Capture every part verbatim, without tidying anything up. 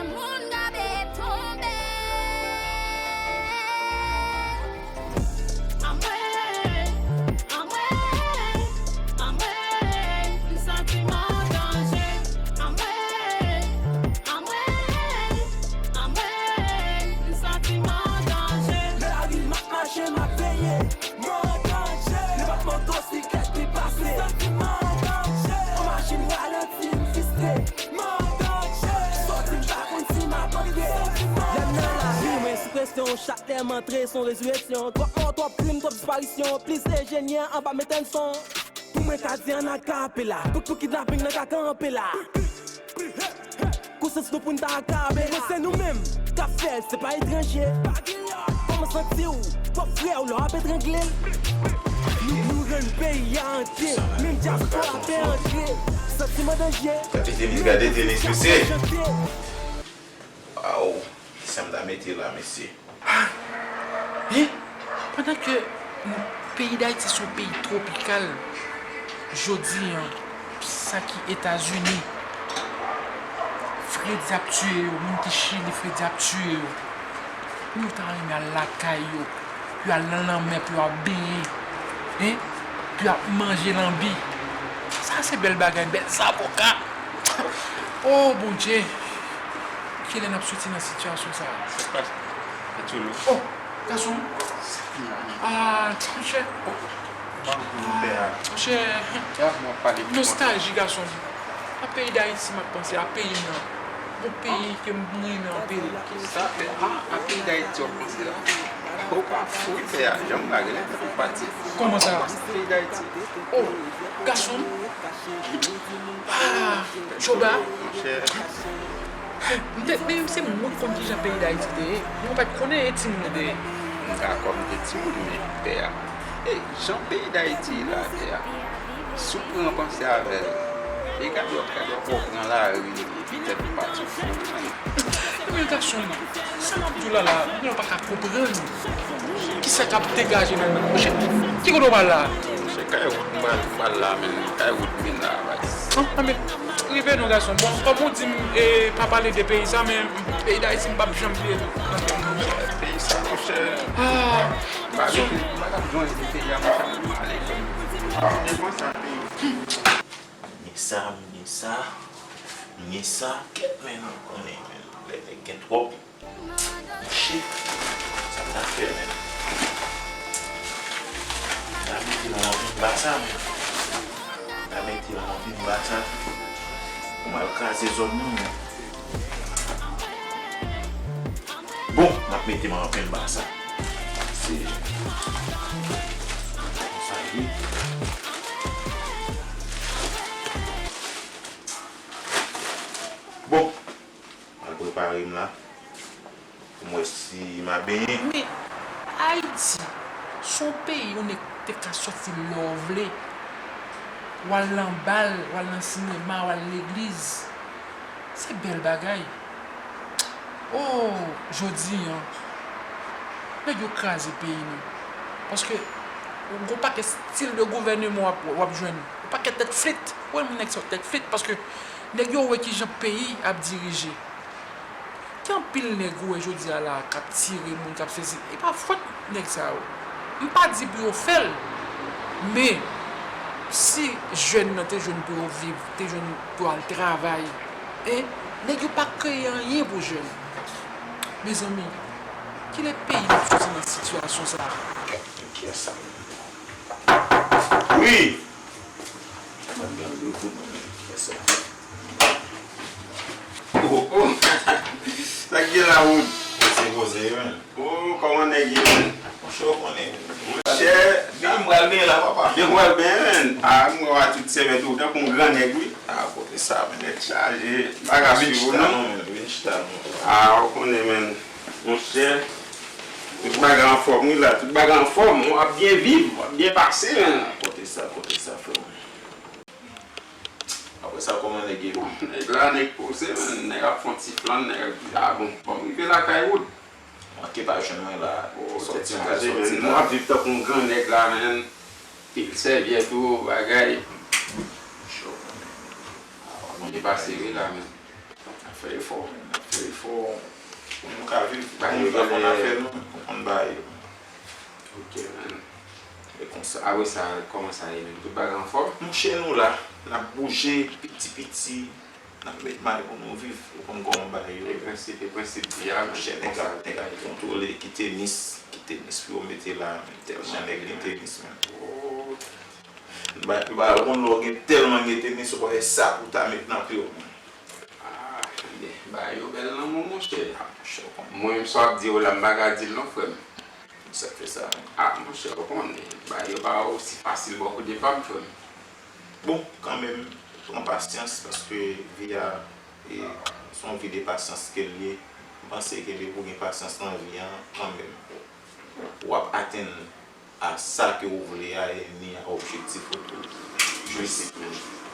Moun gabe tonbe. Anmwey, anmwey, anmwey, m santi m an danje. Anmwey, anmwey, anmwey, m santi m an danje. Lari m ap mache, m ap veye. M an danje. Nenpòt motosiklèt ki pase. M santi m an danje. On machin ralanti, m fistre. M an danje. Sòti, m pa konn si m ap antre. Lè m nan lari, mwen sou presyon. Chak lè m antre, se on rezireksyon. Twòp mò, twòp krim, twòp disparisyon. Plis enjenyè anba mentèn son. Pou mwen ka di an akapela. Pou, pou kidnaping nan ka kanpe la. Konsyans nou pou n ta akabela. Se nou menm k ap fè l, se pa etranje. Kòman santi w? Twòp frè w lè w ap etrangle l. Nou, nou rann peyi a antye. Menm dyaspora pè antre. Santi m an danje. Gade Denis, gade Denis, mesye. Waw, kisa m ta mete la, mesye? Hein? Pandan ke peyi Dayiti se yon peyi twopikal, jodi a, sa ki Etazini, fredi ap tiye yo, moun ki Chili, fredi ap tiye yo. Pou yo ta renmen al lakay yo, pou yo al nan lanmè, pou yo al benyen, hein? Pou yo ap manje lanbi. Sa se bèl bagay, bèl zaboka. Oh, Bondye! Kilè n ap soti nan sitiyasyon sa a? Sa k pase? Etcholo. Oh, gason m. Ah, monchè. Ban m pou nou pè a. Monchè. Ya, m ap pale pou kontan. Nostalji, gason m. A peyi Dayiti m ap panse, a peyi m nan. Yon peyi ke m renmen anpil. Sa, a, a peyi Dayiti w ap panse la? Ou pa fou wi, pè a. Jan m lage la, ou pati. Kòman sa? Ou pase peyi Dayiti. Oh, gason m. Ah, Joba. Monchè. M te, men se mwen k konn kijan peyi Dayiti te ye. Mwen pa t konnen e timoun nou te ye. M dakò, m te timoun, men pè a. E jan peyi Dayiti ye la, pè a. Si w pran panse avè l, e gade w ap, gade w ap pran lari, epi tèt ou pati fou. Men gason m, sa m ap di w la la, mwen pa ka konprann. Kisa k ap degaje nan men w? Monchè, ki kote w pral la? Monchè, kay wout m pral, m pral la, men kay wout m vin la, baz. An, an, men, rive non, gason. Bon, kòm ou di m, e, pa pale de peyi sa, men peyi Dayiti, m p ap janm bliye l nan tèt mwen. Peyi sa, monchè. Ah, m pa gason. Genyen, m pa t ap jwenn di peyi a, monchè, m ale, frè m. Devan sa, peyi. M gen sa, m gen sa, m gen sa. Kèt, men, ou konnen, men, lè nèg gen twòp. Shit, sa m ta fè, menn? M ta mete yon anvi m ba sa, menn. M ta mete yon anvi m ba sa. Pou m al kraze zòn nan, menn. Bon, m ap mete m anvi m ba sa. Se konsa l ye. Bon, m al prepare m la. Pou m wè si m a benyen. Men, Ayiti, se yon peyi yon nèg te ka sòti lè w vle. W al nan bal, w al nan sinema, w al legliz. Se bèl bagay. Oh, jodi a, nèg yo kraze peyi nou. Paske, yon pakèt stil de gouvèneman w ap, w ap jwenn. Yon pakèt tèt flit. Ou wè moun nèg sa yo tèt flit, paske nèg yo wè kijan peyi ap dirije. Gen anpil nèg ou wè jodi a la k ap tire moun, k ap sezi. E pa fòt nèg sa yo. M pa di pou yo fè l, men si jèn nan te jwenn pou yo viv, te jwenn pou yo al travay, en, nèg yo pa kreye anyen pou jèn. Mezanmi, kilè peyi n ap soti nan sitiyasyon sa a? Kiyès sa? Wi! Mwen gen gwo kout nan men. Kiyès sa? Oh, oh. Sa k gen la, Wood? Se poze, wi, men. Oh, kòman nèg ye, men? Monchè, ou konnen. Monchè, depi m pral benyen la, papa. Depi m pral benyen, men. Ah, m wè w a tout sèvèt ou, tankou yon gran nèg, wi. Ah, kote sa, men, tèt chaje. M pa ka swiv ou, non. Vin chita, non, men. Vin chita, non. Ah, ou konnen, men. Monchè, tout bagay anfòm, wi, la. Tout bagay anfòm. W ap byen viv, w ap byen pase, men. Ah, kote sa, kote sa, frè m. Apre sa, kòman nèg ye? Nèg la, nèg poze, men. Nèg ap fè yon ti flann, nèg ap di, ah, bon, bon, m rive lakay Wood. Manke pa jwenn mwen la. Oh, tèt chaje, men. Nou ap viv tankou yon gran nèg la, men. Pil sèvyèt ou, bagay. Cho, men. Ah, w ap byen pase, wi, la, men. N ap fè efò, men. N ap Se fò pou nou ka viv, pou nou ka konn afè nou, pou konn bagay yo. Ok, man. E konsa. Apre sa, kòman sa ye menm? Tout bagay anfòm? Monchè, nou la, n ap bouje piti piti, n ap met may pou nou viv, ou konn kòman bagay yo ye. E prensip, e prensip di a, monchè, nèg ap, nèg ap kontwole, kite Nis, kite Nis pou yo mete la, tèlman nèg gen tenis, man. Ba, ba, ou konn lè w gen tèlman gen tenis, ou pa wè sa pou ta met nan pye w, man. Ah, bagay yo bèl nan men w, monchè. Ah, monchè, ou konn. Mwen menm sa w ap di yo la, m pa ka di l non, frè m. Sa k fè sa, men. Ah, monchè, ou konnen, bagay yo pa osi fasil bò kote pa m, frè m. Bon, kanmenm, pran pasyans, paske vi a, e, se yon vi de pasyans ke l ye. M panse ke depi w gen pasyans nan vi a, kanmenm, w ap atenn a sa ke w vle a, e ni a objektif ou tou. Jis,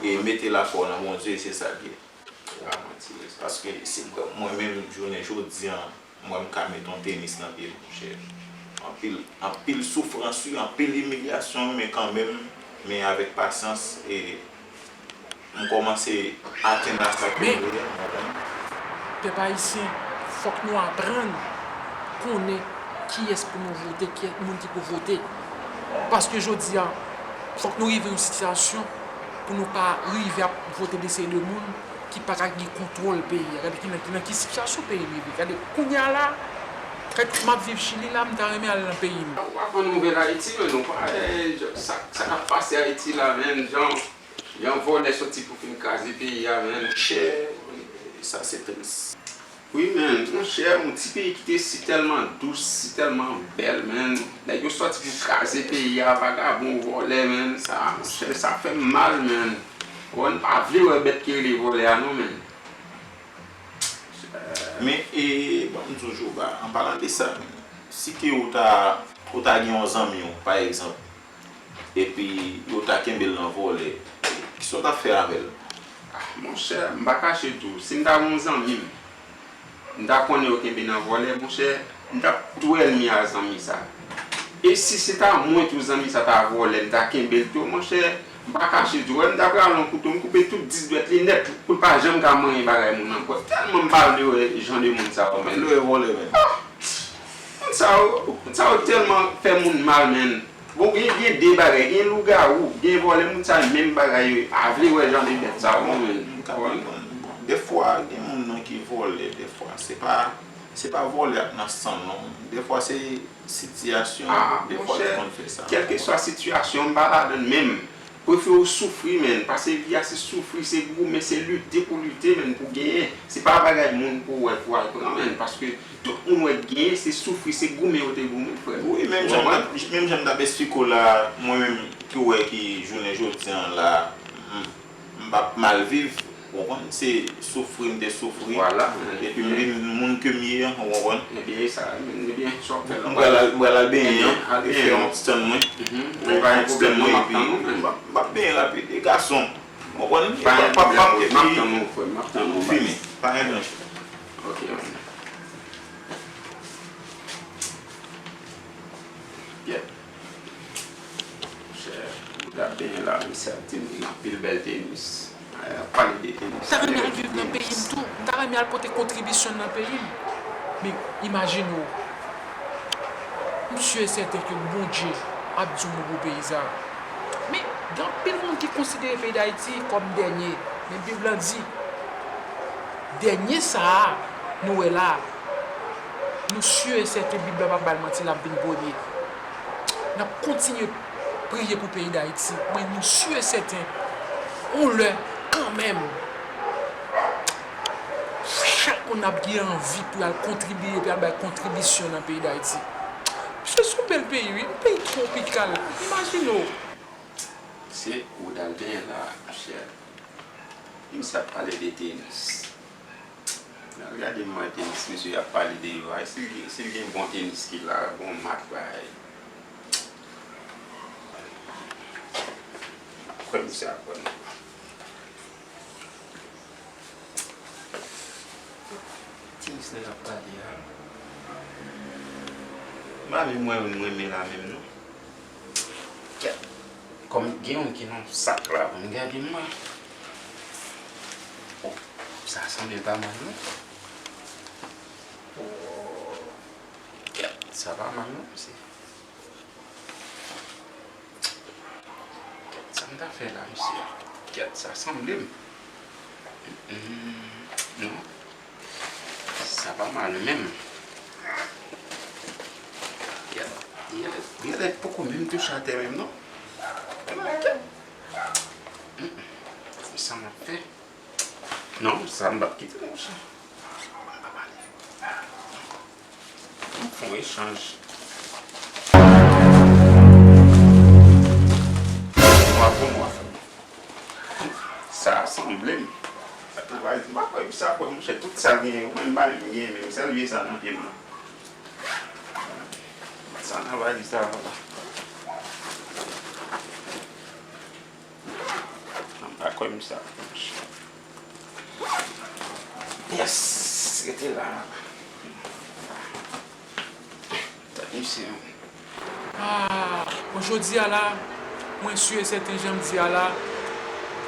e mete lafwa w nan Bondye, se sa l ye. Paske si mwen menm, jounen jodi a, mwen m ka met yon tenis nan pye m, monchè. Anpil, anpil soufrans, wi, anpil imilyasyon, men kanmenm, men avèk pasyans, e m kòmanse atenn a sa ke m vle a, w konprann? Pèp ayisyen, fòk nou aprann konnen kiyès pou nou vote, ki moun ki pou vote. Paske jodi a, fòk nou rive yon sitiyasyon pou nou pa rive ap vote de seri de moun ki pa ka gen kontwòl peyi a. Gade ki nan, nan ki sitiyasyon peyi rive. Gade kounye a la, kèt m ap viv Chili la, m ta renmen al nan peyi m. Ou pa konn nouvèl Ayiti, men nou pa, eh, sa, sa k ap pase Ayiti la, menm jan, jan vòlè soti pou fin kraze peyi a, menm. Monchè, sa se tris. Wi, men, monchè, yon ti peyi ki te si tèlman dous, si tèlman bèl, men. Nèg yo soti pou kraze peyi a, vagabon, vòlè, men. Sa, monchè, sa fè m mal, men. Bon, m pa vle wè bèt ki rele vòlè a, non, men. Men, e, ban m di w, Joba, an palan de sa, men, si ke ou ta, ou ta gen yon zanmi w, pa egzanp, epi yo ta kenbe l nan vòlè, kisa w t ap fè avè l? Ah, monchè, m pa kache di w, si m ta gen yon zanmi m, m ta konnen yo kenbe nan vòlè, monchè, m t ap tou ènmi a zanmi sa. E si se ta mwen tou zanmi sa ta vòlè, m ta kenbe l tou, monchè, m pa kache di w, wè, m ta pral yon kouto, m koupe tout dis dwèt li nèt, pou l pa janm ka manyen bagay moun ankò. Tèlman m pa vle wè jan de moun sa yo, men. Vle wè vòlè, men. Ah! Moun sa yo, moun sa yo tèlman fè moun mal, men. Bon, gen, gen de bagay, gen lougawou, gen vòlè, moun sa yo menm bagay yo, pa vle wè jan de bèt sa yo, men. M ka konprann. Bon, dèfwa, gen moun nan ki vòlè, dèfwa, se pa, se pa vòlè ak nan san, non. Dèfwa, se sitiyasyon, dèfwa ki konn fè sa. Kèlkeswa sitiyasyon, m pa ladann menm. Prefere w soufri, men. Paske vi a se soufri, se goumen, se lite pou lite, men, pou genyen. Se pa bagay moun pou wè, pou al pran, men. Paske tout moun wè k genyen, se soufri, se goumen yo te goumen, frè m. Wi, menm jan m t ap, menm jan m t ap esplike w la, mwen menm ki wè ki jounen jodi a la, m, m p ap mal viv, ou konprann, se soufri m te soufri. Vwala. Epi m vin moun ke m ye an, ou konprann? Ebyen, e sa, ebyen, sa w ap fè la. M pral al, m pral al benyen an, e fè yon ti tann mwen. Mwen pa gen pwoblèm non, m ap tann ou, men. M ap, m ap benyen rapid, e gason. Ou konprann? Pa gen pwoblèm, m ap tann ou, frè m, m ap tann ou. Fini. Pa gen pwoblèm. Ok, man. Yeah. Monchè, m t ap benyen la, misye ap di m gen anpil bèl tenis. Ay, ap pale de tenis. M ta renmen al viv nan peyi m tou. M ta renmen al pote kontribisyon m nan peyi m. Men, imajine w. M si e sèten ke Bondye ap di yon mo pou peyi sa a. Men, gen anpil moun ki konsidere peyi Dayiti kòm dènye. Men Bib lan di, dènye sa a, nou wè la a, nou si e sèten Bib la p ap ba l manti, l ap vin premye. N ap kontinye priye pou peyi Dayiti. Mwen, nou si e sèten, yon lè, kanmenm, chak moun ap gen anvi pou y al kontribiye, pou y al bay kontribisyon nan peyi Dayiti. Paske se yon bèl peyi, wi, yon peyi twopikal. Imajine w. Se ou t al benyen la, monchè. Misye ap pale de tenis. Al gade m wè tenis misye ap pale de yo a. Si l gen, si l gen bon tenis ki la, bon mat bagay. Kwè misye ap kwè non. Tenis nèg ap pale a. M pa menm wè youn m renmen la menm non. Kèt. Kòm gen youn ki nan sak la, ban m gade m wè. Oh, sa sanble l pa mal non. Sa pa mal non, mesye. Kèt, sa m ta fè la, mesye? Kèt, sa sanble m. Mm, non. Sa pa mal menm. Kèt, genlè, genlè poko menm touche atè menm, non. Kèt. Mm, sa m ap fè? Non, sa m p ap kite, monchè. Ann fè yon echanj. Mwa pou mwa. Sa sanble m. Sa travay, m pa kwè sa kwè, monchè, tout sa genyen, ou menm pa menm genyen, menm sèl vye sa nan pye m nan. Sa travay sa. M pa kwè m sa. Yes! Rete la. Tande misye. Ah, bon, jodi a la, mwen si e sèten, jan m di a la,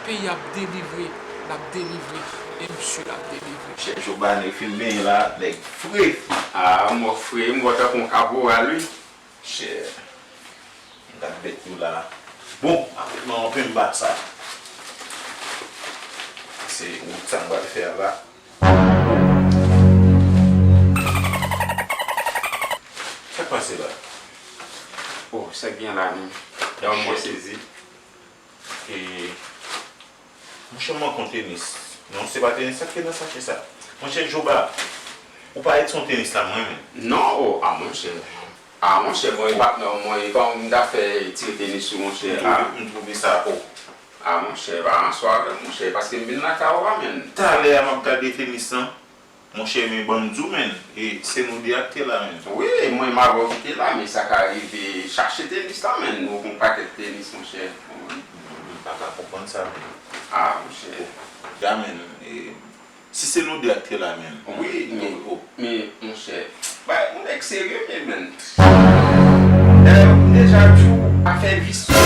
peyi a ap delivre, l ap delivre, e misye l ap delivre. Chè Joba, nèg fin benyen la, nèg fre. Ah, mò fre, m wè tankou yon kaporal, wi. Chè, m gad bèt yo la. Bon, apèt nan anpè m bat sa. Se wout sa m pral fè a la. Sa k pase la? Oh, sa k gen la menm? Yon mwen sezi. E, monchè, m manke yon tenis. Non, se pa tenis sa k te nan sache sa. Monchè Joba, ou pa et son tenis la, mwen menm. Non, oh, a monchè. A monchè, bon, e patnè w mwen, e kòman m ta fè tire tenis sou monchè? M twouve, m twouve sa, oh. A monchè, pa answa avè m, monchè, paske m vin lakay ou a, menn. Talè a m ap gade tenis lan. Monchè, men ban m di w, menn, e se nou de ak te la, menn. Wi, mwen m avè w ki te la, men sa ka rive chache tenis la, menn. Nou gon pakèt tenis, monchè. M pa ka konprann sa, menn. Ah, monchè. Ya, menn, e si se nou de ak te la, menn. Wi, men, men, monchè. Bay, yon nèg serye, men, menn. Dayè, m deja di w, afè visye,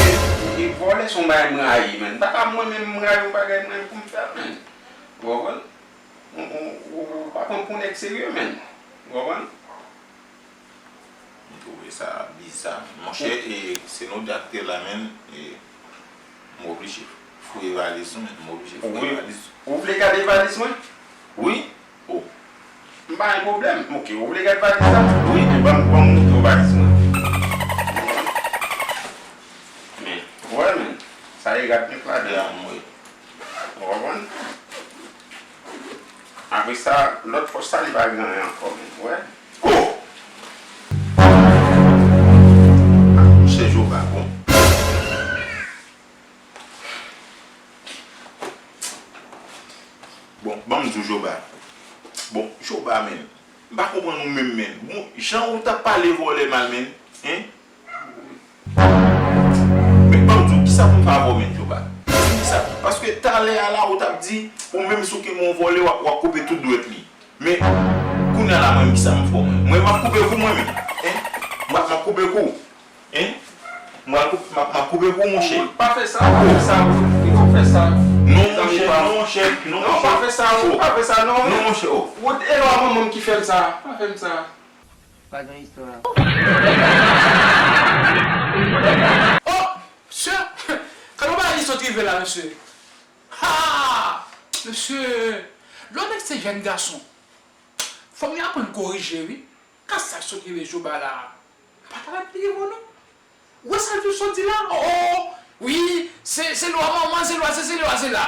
e vòlè se yon bagay m rayi, menn. Pa ka mwen menm m rayi yon bagay mwen pou m fè l, menn. Ou konprann? Ou, ou, ou, ou pa pran m pou nèg serye, menn. Ou konprann? M twouve sa biza. Monchè, e, se nou de ak te la, menn, e, m oblije fouye valiz ou, menn. M oblije fouye valiz ou. Ou vle gade valiz mwen? Wi. Oh. M pa gen pwoblèm. Ok, ou vle gade valiz la? Wi, men ban m, ban m montre w valiz mwen. Men, ou wè, menn, sa e rad nèg la deyò a, m wè. Ou konprann? Apre sa, lòt pòch sa, li pa gen anyen ankò, men, ou wè? Oh! Ah, monchè Joba, bon. Bon, ban m di w, Joba. Bon, Joba, menn. M pa konprann ou menm, menn. Bon, jan ou t ap pale vòlè mal, menn. Hein? Men ban m di w, kisa pou m fè avè w menm, Joba? Di m kisa? Paske talè a la, ou t ap di, ou menm si w kenbe yon vòlè, w ap, w ap koupe tout dwèt li. Men, kounye a la, mwen menm, kisa m fè w, mwen? Mwen, m ap koupe kou mwen menm. Hein? M ap, m ap koupe kou. Hein? M ap koup-, m ap, m ap koupe kou, monchè. Ou pa fè sa, pa fè sa, ou, ou fè sa. Non, monchè, non, monchè, non, monchè. Non, pa fè sa, ou, pa fè sa, non. Non, monchè, oh. Ou, e lwa manman m ki fè m sa. Pa fè m sa. Pa gen istwa. Oh, mesye, gade yon bagay ki sot rive la, mesye. Ha! Mesye, lè w nèk se jèn gason, fò w aprann korije, wi. Gad sa k sot rive Joba la. Pa ta rete rive w, non. Ou wè sa l sot di la? Oh, oh, oh. Wi, se, se lwa manman, se lwa sesi, se lwa sela.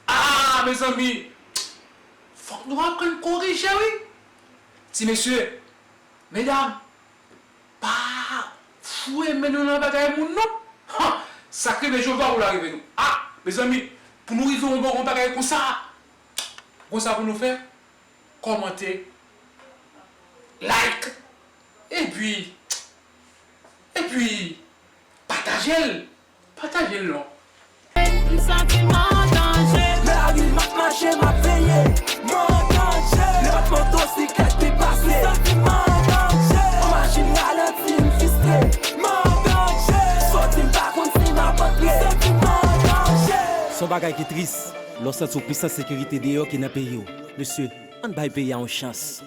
Ah, mezanmi. Fòk nou aprann korije, wi. Ti mesye, medam, pa foure men nou nan bagay moun, non. Ha! Sa k rive Jovwa ou la rive nou. Ah, mezanmi, pou nou rive yon bon bagay konsa, konsa pou nou fè, kòmante, like, epi, epi, pataje l. Pataje l non. M santi m an danje. Lari m ap mache, m ap veye. M an danje. Lè m ap motosiklèt depase. M santi m an danje. On machin ralanti, m fistre. M an danje. Soti m pa konn si m ap antre. M santi m an danje. Se yon bagay ki tris lè w santi yon pwisans sekirite deyò ki nan peyi w. Mesye, ann bay peyi a yon chans.